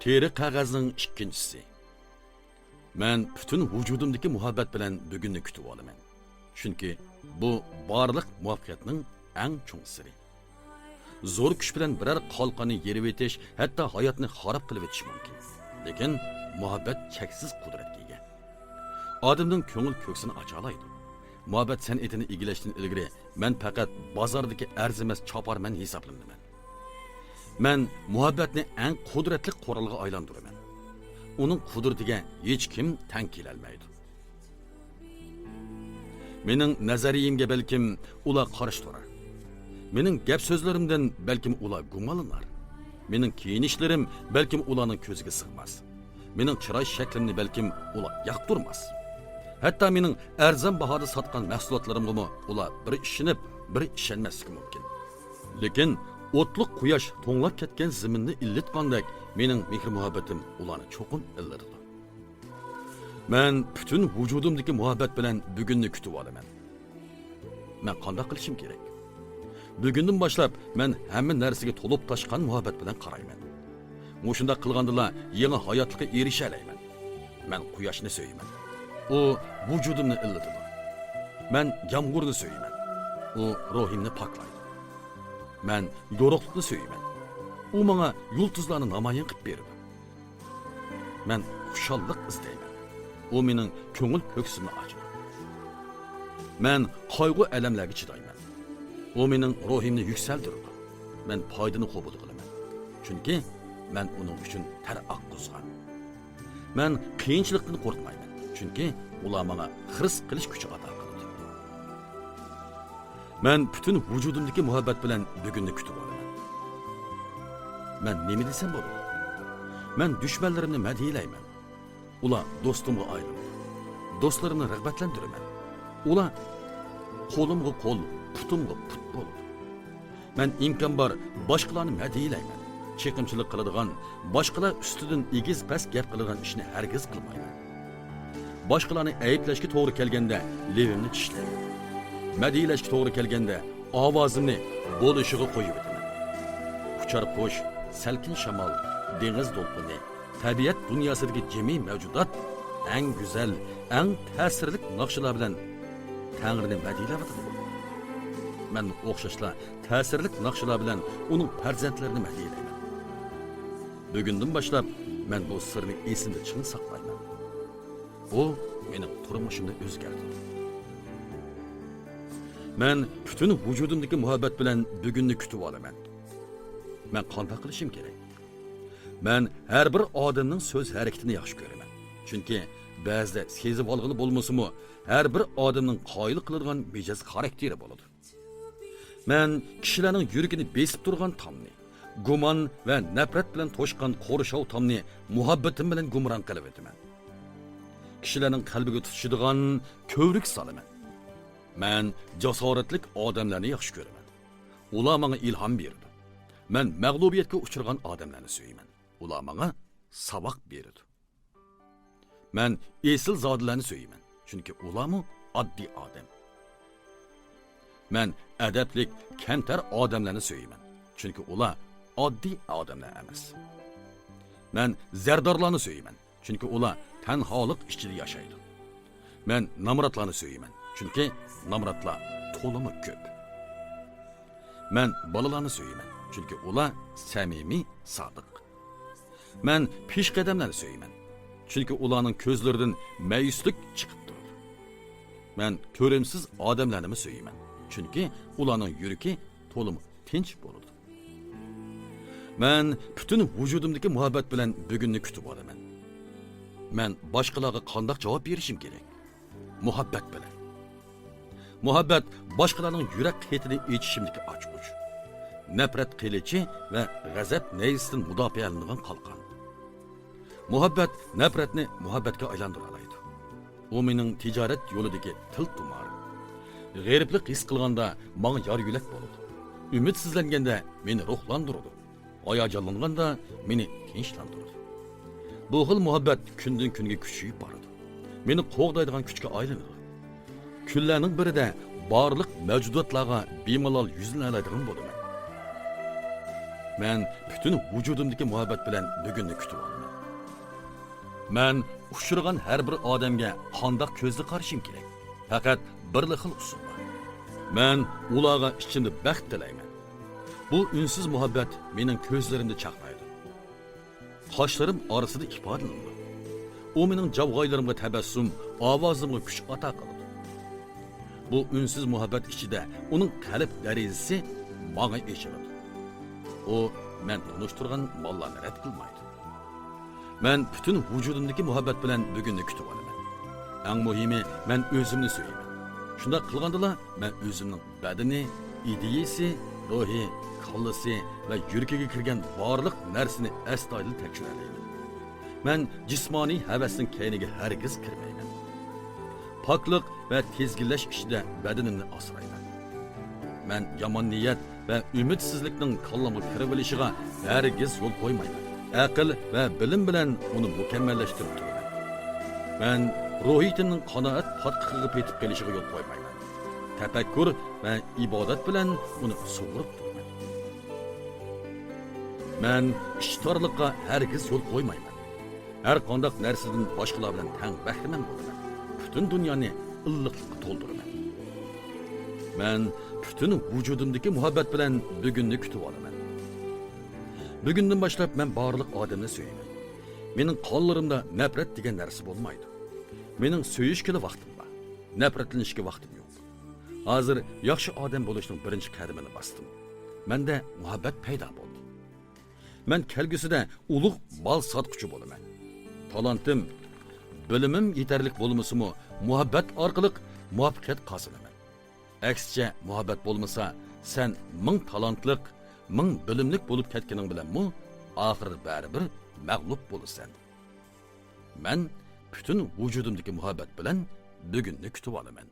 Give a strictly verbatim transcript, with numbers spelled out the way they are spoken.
تېرە قەغەزنىڭ ئىككىنچىسى. مەن پۈتۈن ۋۇجۇدۇمدىكى مۇھەببەت بىلەن بۈگۈننى كۈتۈۋالىمەن. چۈنكى بۇ بارلىق مۇۋەپپەقىيەتنىڭ ئەڭ چوڭ سىرى. زور كۈچ بىلەن بىرەر قالقاننى يېرىۋېتىش، ھەتتا ھاياتنى خاراب قىلىۋېتىشى مۇمكىن. لېكىن مۇھەببەت چەكسىز قۇدرەتكە ئىگە. ئادەمنىڭ كۆڭۈل كۆكسىنى ئاچالايدۇ. مۇھەببەت سەنئىتىنى ئىگىلەشتىن ئىلگىرى مەن پەقەت بازاردىكى ئەرزىمەس چاپارمەن ھېسابلىنىمەن. مەن مۇھەببەتنى ئەڭ قۇدرەتلىك قورالغا ئايلاندۇرىمەن. ئۇنىڭ قۇدرىتىگە ھېچكىم تەڭ كېلەلمەيدۇ. مېنىڭ نەزەرىيەمگە بەلكىم ئۇلار قارشى تۇرار. مېنىڭ گەپ سۆزلىرىمدىن بەلكىم ئۇلار گۇمانلىنار. مېنىڭ كىيىنىشلىرىم بەلكىم ئۇلارنىڭ كۆزىگە سىغماس. مېنىڭ چىراي شەكلىمنى بەلكىم ئۇلار ياقتۇرماس. ھەتتا مېنىڭ ئەرزان باھادا ساتقان مەھسۇلاتلىرىمغىمۇ ئۇلار بىر ئىشىنىپ، بىر ئىشەنمەسلىكى مۇمكىن. لېكىن ئوتلۇق قۇياش توڭلاپ كەتكەن زېمىننى ئىللىتقاندەك مېنىڭ مېھىر-مۇھەببىتىم ئۇلارنى چوقۇم ئىللىتىدۇ. مەن پۈتۈن ۋۇجۇدۇمدىكى مۇھەببەت بىلەن بۈگۈننى كۈتۈۋالىمەن. مەن قانداق قىلىشىم كېرەك؟ بۈگۈندىن باشلاپ مەن ھەممە نەرسىگە تولۇپ تاشقان مۇھەببەت بىلەن قارايمەن. مۇشۇنداق قىلغاندىلا يېڭى ھاياتلىققا ئېرىشەلەيمەن. مەن قۇياشنى سۆيىمەن. ئۇ ۋۇجۇدۇمنى ئىللىتىدۇ. مەن يامغۇرنى سۆيىمەن. ئۇ روھۇمنى پاكلايدۇ. مەن يورۇقلۇقنى سۆيىمەن. ئۇ ماڭا يۇلتۇزلارنى نامايان قىلىپ بېرىدۇ. مەن خۇشاللىق ئىزدەيمەن. ئۇ مېنىڭ كۆڭۈل كۆكسۈمنى ئاچىدۇ. مەن قايغۇ-ئەلەملەرگە چىدايمەن. ئۇ مېنىڭ روھۇمنى يۈكسەلدۈرىدۇ. مەن پايدىنى قوبۇل قىلىمەن. چۈنكى مەن ئۇنىڭ ئۈچۈن تەر ئاققۇزغان. مەن قىيىنچىلىقتىن قورقمايمەن. چۈنكى ئۇلار ماڭا خىرىس قىلىش كۈچى ئاتا قىلىدۇ. مەن پۈتۈن ۋۇجۇدۇمدىكى مۇھەببەت بىلەن بۈگۈننى كۈتۈۋالىمەن. مەن نېمە دېسەم بولىدۇ؟ مەن دۈشمەنلىرىمنى مەدھىيەلەيمەن. ئۇلار دوستۇمغا ئايلىنىدۇ. دوستلىرىمنى رىغبەتلەندۈرىمەن. ئۇلار قولۇمغا قول، پۇتۇمغا پۇت بولىدۇ. مەن ئىمكان بار باشقىلارنى مەدھىيەلەيمەن. چېقىمچىلىق قىلىدىغان، باشقىلار ئۈستىدىن ئېگىز-پەس گەپ قىلىدىغان ئىشنى ھەرگىز قىلمايمەن. باشقىلارنى ئەيىبلەشكە توغرا كەلگەندە لېۋىمنى چىشلەيمەن. مەدھىيەلەشكە توغرا كەلگەندە ئاۋازىمنى بولۇشىغا قويۇۋېتىمەن. ئۇچار قۇش، سەلكىن شامال، دېڭىز دولقۇنى، تەبىئەت دۇنياسىدىكى جىمى مەۋجۇدات ئەڭ گۈزەل، ئەڭ تەسىرلىك ناخشىلار بىلەن تەڭرىنى مەدھىيەلەۋاتىدۇ. مەنمۇ ئوخشاشلا تەسىرلىك ناخشىلار بىلەن ئۇنىڭ پەرزەنتلىرىنى مەدھىيەلەيمەن. بۈگۈندىن باشلاپ مەن بۇ سىرنى ئېسىمدە چىڭ ساقلايمەن. بۇ مېنىڭ تۇرمۇشۇمنى ئۆزگەرتىدۇ. مەن پۈتۈن ۋۇجۇدۇمدىكى مۇھەببەت بىلەن بۈگۈننى كۈتۈۋالىمەن. مەن قانداق قىلىشىم كېرەك؟ مەن ھەر بىر ئادەمنىڭ سۆز ھەرىكىتىنى ياخشى كۆرىمەن. چۈنكى بەزىدە سېزىۋالغىلى بولمىسىمۇ، ھەر بىر ئادەمنىڭ قايىل قىلىدىغان مىجەز خاراكتېرى بولىدۇ. مەن كىشىلەرنىڭ يۈرىكىنى بېسىپ تۇرغان تامنى، گۇمان ۋە نەپرەت بىلەن توشقان قورشاۋ تامنى مۇھەببىتىم بىلەن گۇمران قىلىۋېتىمەن. كىشىلەرنىڭ قەلبىگە تۇتىشىدىغان كۆۋرۈك سالىمەن. مەن جاسارەتلىك ئادەملەرنى ياخشى كۆرىمەن. ئۇلار ماڭا ئىلھام بېرىدۇ. مەن مەغلۇبىيەتكە ئۇچرىغان ئادەملەرنى سۆيىمەن. ئۇلار ماڭا ساۋاق بېرىدۇ. مەن ئېسىل زادىلەرنى سۆيىمەن، چۈنكى ئۇلارمۇ ئاددىي ئادەم. مەن ئەدەپلىك، كەمتەر ئادەملەرنى سۆيىمەن، چۈنكى ئۇلار ئاددىي ئادەملەر ئەمەس. مەن زەردارلارنى سۆيىمەن، چۈنكى ئۇلار تەنھالىق ئىچىدە ياشايدۇ. مەن نامراتلارنى سۆيىمەن، چۈنكى نامراتلار تولىمۇ كۆپ. مەن بالىلارنى سۆيىمەن، چۈنكى ئۇلار سەمىمىي، سادىق. مەن پېشقەدەملەرنى سۆيىمەن، چۈنكى ئۇلارنىڭ كۆزلىرىدىن مەيۈسلۈك چىقىپ تۇرىدۇ. مەن كۆرۈمسىز ئادەملەرنىمۇ سۆيىمەن، چۈنكى ئۇلارنىڭ يۈرىكى تولىمۇ تىنچ بولىدۇ. مەن پۈتۈن ۋۇجۇدۇمدىكى مۇھەببەت بىلەن بۈگۈننى كۈتۈۋالىمەن. مەن باشقىلارغا قانداق جاۋاب بېرىشىم كېرەك؟ مۇھەببەت بىلەن. مۇھەببەت باشقىلارنىڭ يۈرەك قېتىنى ئېچىشىمدىكى ئاچقۇچ. نەپرەت قىلىچى ۋە غەزەپ نەيزىسىدىن مۇداپىئەلىنىدىغان قالقان. مۇھەببەت نەپرەتنى مۇھەببەتكە ئايلاندۇرالايدۇ. ئۇ مېنىڭ تىجارەت يولىدىكى تىل تۇمارىم. غېرىبلىق ھېس قىلغاندا ماڭا يار يۆلەك بولىدۇ. ئۈمىدسىزلەنگەندە مېنى روھلاندۇرىدۇ. ھاياجانلانغاندا مېنى تىنچلاندۇرىدۇ. بۇ خىل مۇھەببەت كۈندىن-كۈنگە كۈچىيىپ بارىدۇ. مېنى قوغدايدىغان كۈچكە ئايلىنىدۇ. كۈنلەرنىڭ بىرىدە بارلىق مەۋجۇداتلارغا بىمالال يۈزلىنەلەيدىغان بولىمەن. مەن پۈتۈن ۋۇجۇدۇمدىكى مۇھەببەت بىلەن بۈگۈننى كۈتۈۋالىمەن. مەن ئۇچرىغان ھەر بىر ئادەمگە قانداق كۆزدە قارىشىم كېرەك؟ پەقەت بىرلا خىل ئۇسۇل بار. مەن ئۇلارغا ئىچىمدە بەخت تىلەيمەن. بۇ ئۈنسىز مۇھەببەت مېنىڭ كۆزلىرىمدە چاقنايدۇ. قاشلىرىم ئارىسىدا ئىپادىلىنىدۇ. ئۇ مېنىڭ جاۋغايلىرىمغا تەبەسسۇم، ئاۋازىمغا كۈچ ئاتا قىلىدۇ. بۇ ئۈنسىز مۇھەببەت ئىچىدە ئۇنىڭ قەلب دېرىزىسى ماڭا ئېچىلىدۇ. ئۇ مەن تونۇشتۇرغان ماللارنى رەت قىلمايدۇ. مەن پۈتۈن ۋۇجۇدۇمدىكى مۇھەببەت بىلەن بۈگۈننى كۈتۈۋالىمەن. ئەڭ مۇھىمى، مەن ئۆزۈمنى سۆيىمەن. شۇنداق قىلغاندىلا، مەن ئۆزۈمنىڭ بەدىنى، ئىدىيىسى، روھى، كاللىسى ۋە يۈرىكىگە كىرگەن بارلىق نەرسىنى ئەستايىدىل تەكشۈرەلەيمەن. مەن جىسمانىي ھەۋەسنىڭ كەينىگە ھەرگىز كىرمەيمەن. پاكلىق ۋە تىزگىنلەش ئىچىدە بەدىنىمنى ئاسرايمەن. مەن يامان نىيەت ۋە ئۈمىدسىزلىكنىڭ كاللامغا كىرىۋېلىشىغا ھەرگىز يول قويمايمەن. ئەقىل ۋە بىلىم بىلەن ئۇنى مۇكەممەللەشتۈرۈپ تۇرىمەن. مەن روھىيىتىمنىڭ قانائەت پاتقىقىغا پېتىپ قېلىشىغا يول قويمايمەن. تەپەككۇر ۋە ئىبادەت بىلەن ئۇنى سۇغۇرۇپ تۇرىمەن. مەن ئىچى تارلىققا ھەرگىز يول قويمايمەن. ھەر قانداق نەرسىدىن باشقىلار بىلەن تەڭ بەھرىمەن بولىمەن. پۈتۈن دۇنيانى ئىللىقلىققا تولدۇرىمەن. مەن پۈتۈن ۋۇجۇدۇمدىكى مۇھەببەت بىلەن بۈگۈننى كۈتۈۋالىمەن. بۈگۈندىن باشلاپ مەن بارلىق ئادەمنى سۆيىمەن. مېنىڭ قانلىرىمدا نەپرەت دېگەن نەرسە بولمايدۇ. مېنىڭ سۆيۈشكىلا ۋاقتىم بار. نەپرەتلىنىشكە ۋاقتىم يوق. ھازىر ياخشى ئادەم بولۇشنىڭ بىرىنچى قەدىمىنى باستىم. مەندە مۇھەببەت پەيدا بولدى. مەن كەلگۈسىدە ئۇلۇغ مال ساتقۇچى بولىمەن. تالانتىم، بىلىمىم يېتەرلىك بولمىسىمۇ، مۇھەببەت ئارقىلىق مۇۋەپپەقىيەت قازىنىمەن. ئەكسىچە، مۇھەببەت بولمىسا، سەن مىڭ تالانتلىق، مىڭ بىلىملىك بولۇپ كەتكىنىڭ بىلەنمۇ، ئاخىرىدا بەرىبىر مەغلۇپ بولىسەن. مەن پۈتۈن ۋۇجۇدۇمدىكى مۇھەببەت بىلەن بۈگۈننى كۈتۈۋالىمەن.